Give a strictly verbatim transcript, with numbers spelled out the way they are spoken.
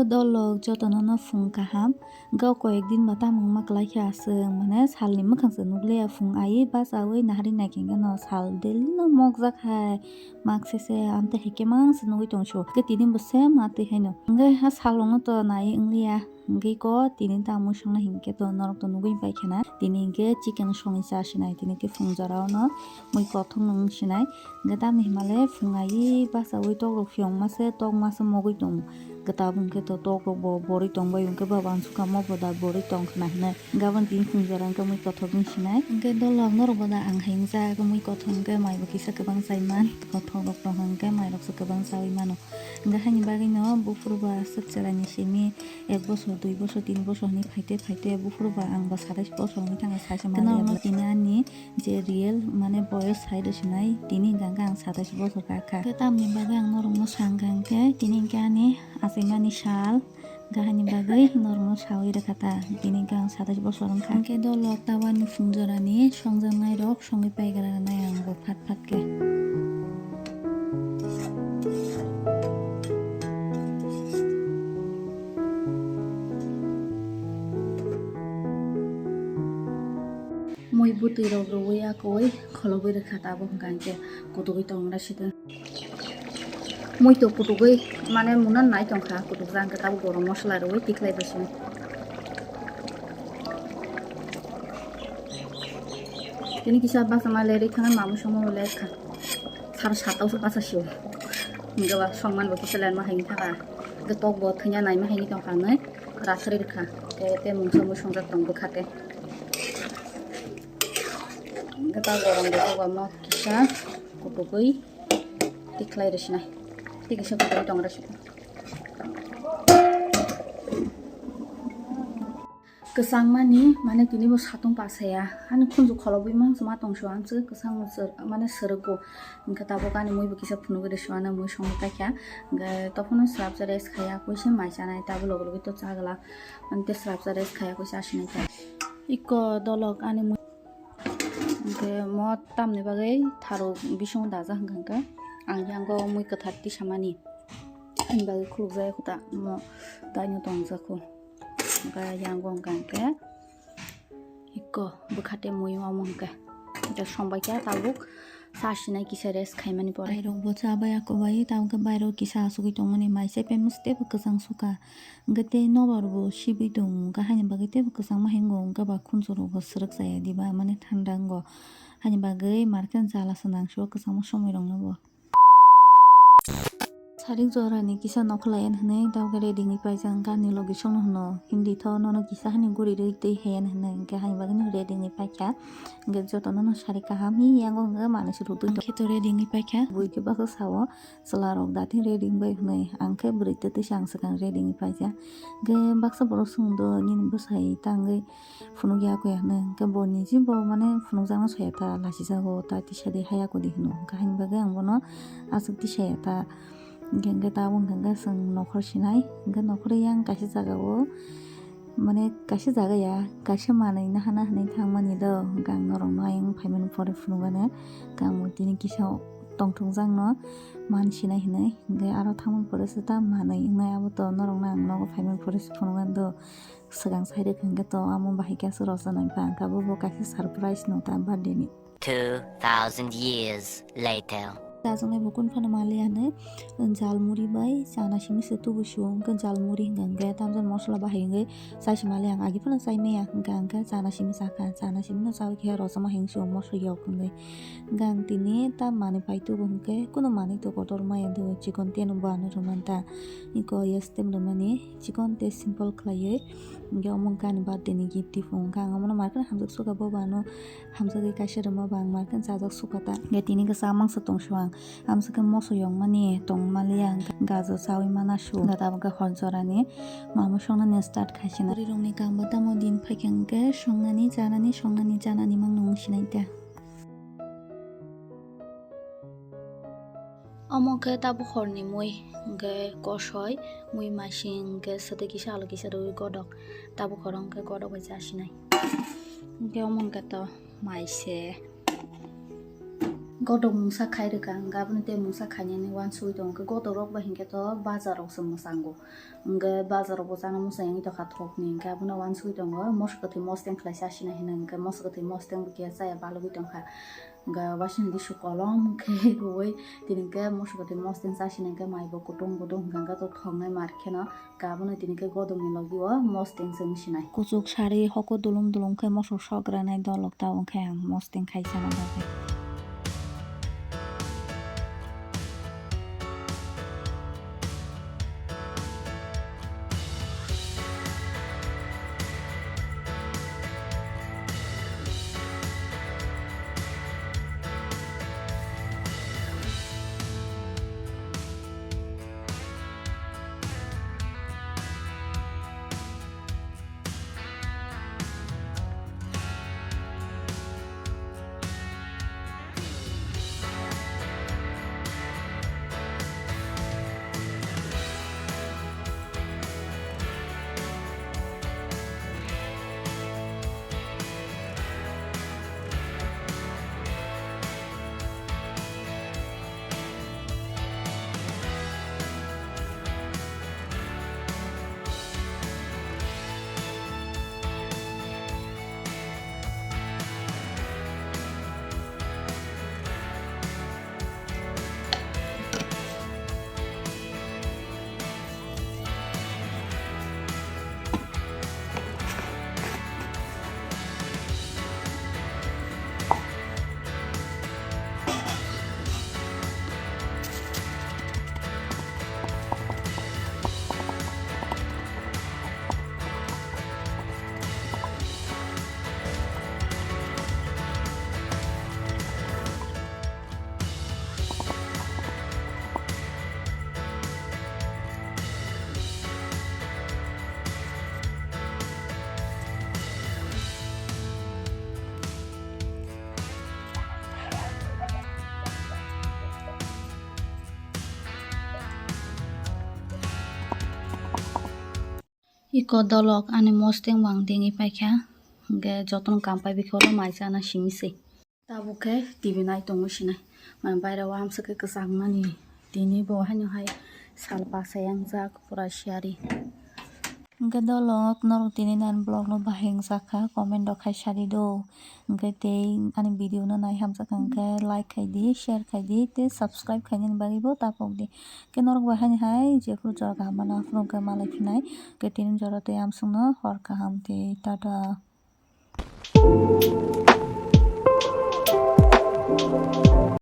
Dolok jotono no phung kaham. Hwnkhe o koyek din ba tamo wngma kwlai khe aswk, mane salni mwkhang se nukliya, phung aiwi bachawi nahari naikhe hwnkhe no sal daily no mokjak hai, mak sese amtwi hai khe mang se nugwi tong sio, hwnkhe tini bo same atwi haino. Hwnkhe ha salrokno to naiwi wngliya, hwnkhe ko tini ta mui songna hinkhe to norok to nugwi paikha na, tini hinkhe chicken songwi cha sinai, tini khe phung jorao no mui kothok no wng sinai. Hwnkhe tamni hwnmale phung aiwi bachawi tokrok phiyong mase tok mase mogwi tongo. Hwnkhe tabuk hwnkhe to tokrok bo borwi tongbai hwnkhe ba uansukha mo bo da borwi tongkhna hinwi. Hwnkhe aboni tini phung jora hwnkhe mui kothok wng sinai. Hwnkhe dolok norok bo da ang hai wngjak mui kothok hwnkhe mai bo kisa kwbang chai man. Kothok rok tong hwnkhe mai rok se kwbang chaui mano. Hwnkhe haini bagwi no buphuru ba aswk chwraini simi ek bosor, dui bosor, tin bosor hinwi phaite phaite buphuru ba ang ba satais bosor wngwi thangkha saisa maliya. Tini ani je real mane boyos hai rw sinai, tini hwnkha hwnkhe ang satais bosor kakha. Hwnkhe tamni bagwi ang norokno sa hwnkha hwnkhe tini hwnkhe ani achaimani sal, hwnkhe haini bagwi norokno saui rwkha ta, tini hwnkhe ang satais bosor wngkha. Hwnkhe dolok tabani phung jorani songjaknairok songwi paigra nai ang bo phat phat khe. Mui bwtwi rok rwui akoi kholobwi rwkha, tabuk hwnkha hinkhe kutugwi tongra side. Mui to kutugwi mane muna nai tongkha, kutukjak hinkhe tabuk gorom mosola rwui tikhlai bwswk. Tini kisa bachama lerwi thangwi mamui somoi lerkha. Sar satao se bacha sio. Hinkhe ba songman bo kisa lerma hai wngkha ba. Hinkhe tok bo thwina naima hai wngwi tongkha hinwi rathari rwkha. Tei tei mungsa mui songjak tong bwkha tei. Hinkhe ta gorom bo tok ba mo kisa kutugwi tikhlai rw sinai. Tei kisa kutugwi tongra sio. Kwchangmani mane tini bo satung pasaya. Ani khunju kholobwi mang chuma tong sio, ang se kwchang sir-, mane sirwgo. Hinkhe tabuk ani mui bo kisa phunugwi rw sio, ano mui songwi paikha. Hinkhe tophuno swrapsa rest khaiya, kuisa mai chanai, tabuk logi logi to cha glak. Ani tei swrapsa rest khaiya, kuisa asinai ta. Iko dolok ani mui. Hinkhe mo tamni bagwi tharuk bisingo dajak hinkha hinkhe ang yango mui kwthar tisamani. Ani bagwi khulukjak ya kho ta, mo taino tongjak kho. Hwnkhe yango hwnkha hinkhe iko bwkha tei mui omo hwnkhe. Hwnkhe songbai kha tabuk sa sinai kisa rest khaimani pore. Bairok bo cha bai ako bai tabuk khe bairok kisa asugwi tongmani mai se pemsa teibo kwchang sukha. Hwnkhe tei nobar bo sibwi tongo, hwnkhe haini bagwi teibo kwchangma hingo, hwnkhe ba khunju rok bo swrwk chaya diba, mane thanda wngo. Haini bagwi market jala se nang sio kwchangma somoi rok no bo. Sarik jora ni kisa nokhlai yan hinwi tabuk ready wngwi paijak, hwnkhe ani logi song no hwno Hindi tho nono kisa hani guri rwi twi he yan hinwi, hwnkhe haini bagwi no ready wngwi paikha. Hwnkhe joto no no sari kaham hi yango hwnkhe manwi se rutwi tong khe to ready wngwi paikha. Bui khe baksa sao. Chwla rok dating ready wngbai hwnwi, ang khe bwrwi twtwi se ang swkang ready wngwi paijak. Hwnkhe baksa borok swngdo, "Nini bwsai tangwi phunukya khe?" hwnwi. Hwnkhe bo niji bo mane phunukjakno saya ta, lasijago ta, tisa di haya kodi hwno. Hwnkhe haini bagwi ang bono aswk tisaya ta. Hwnkhe, hwnkhe tabuk hwnkhe, hwnkhe chwng nokhor sinai. Hwnkhe nokhor yang kaisa jagao. Mane kaisa jaga ya, kaisa manwi naha naha hinwi thangmani do, hwnkhe ang norokno ayang phaimani pore phunukgano, hwnkhe ang bo tini kisa tongthokjakno man sinai hinwi, hwnkhe aro thangmani pore se ta manwi wngnai, abo to norokno ang nogo phaimani pore se phunukgano do, swkang sai rwkha hwnkhe to amo bahai khe aswk rwchapnai wngkha, abo bo kaisa surprise no ta birthday ni. Two thousand years later. Chajaknai bo kunu phano manliya hinwi, jal muri bai chana simi se tubu sio, hwnkhe jal muri hwnkha hwnkhe tamjani mosola bahai wngwi chai se manliya, ang agi phano chai maya, hwnkha hwnkhe chana simi chakha, chana simi no chaui khe rwchapma hai wng sio moso yok wngwi. Hwnkhe ang tini ta manwi pai tubu hwnkhe kunu manwi to kotor maya do, chikon tei no bo ano rwmani ta, iko yes tem rwmani, chikon tei simple khlaiwi, hwnkhe omo hwnkhe ani birthday ni gift tei phung hwnkhe ang omono market hamjak suka bo bo ano. Hamjagwi kaisa rwma bo ang market chajak sukha ta. Hwnkhe tini khe cha mangsa tong sio ang. Amswk khe moso yongmani tong manliya, gajo chaui mana su. Hwnkhe tabuk khe hor jorani mamui songnani start khai sinai. Bwrwi rokni kang bo tamo din phaikha hwnkhe songnani chanani, songnani chanani mangno wng sinai ta. Omo khe tabuk horni mui, hwnkhe kosoi, mui maising, hwnkhe swtwi kisa alu kisa rwui godok. Tabuk horo hwnkhe godok bai cha sinai. Hwnkhe omo hwnkhe to mai se. Godok mungsa khai rwkha, hwnkhe abono tei mungsa khainani uansugwi tongo. Hwnkhe godok rok bai hinkhe to bazar rok se mwchango. Hwnkhe bazar rok bo chana muchang wngwi tongkha thokni, hwnkhe abono uansugwi tongo. Moso kwthwi mosteng khlai chasina hino, hwnkhe moso kwthwi mosteng bo khe chaya balugwi tongkha. Hwnkhe waising di su kolom khe rwui tini hwnkhe moso kwthwi mosteng chasina hwnkhe mai bo kutung kutung hwnkhe to thoknai mar kheno. Abono tini khe godokni logi o mosteng se wng sinai. Kuchuk sari hoko dulum dulum khe mosok sokgranai dolok ta wng khe ang mosteng khai sana bagwi. Iko dolok ani mosteng wng dingwi paikha, hwnkhe jotono kam pai bikhe oro mai chana simi se. Tabuk khe T V nai tongwi sinai. Mane baire o amswk khe kwchangmani. Tini bo haino hai sal bachai wngjak pura siyari. Hwnkhe dolok norok tini nani vlog no bahai wngjak kha, comment rok khai sadi do. Hwnkhe tei ani video no nai hamjak kha hwnkhe like khai di, share khai di, tei subscribe khainani bagwi bo tapok di. Hwnkhe norok bai haino hai jephuru jora kaham mano aphuru hwnkhe malai phinai. Hwnkhe tini jora tei amswk no hor kaham tei tata.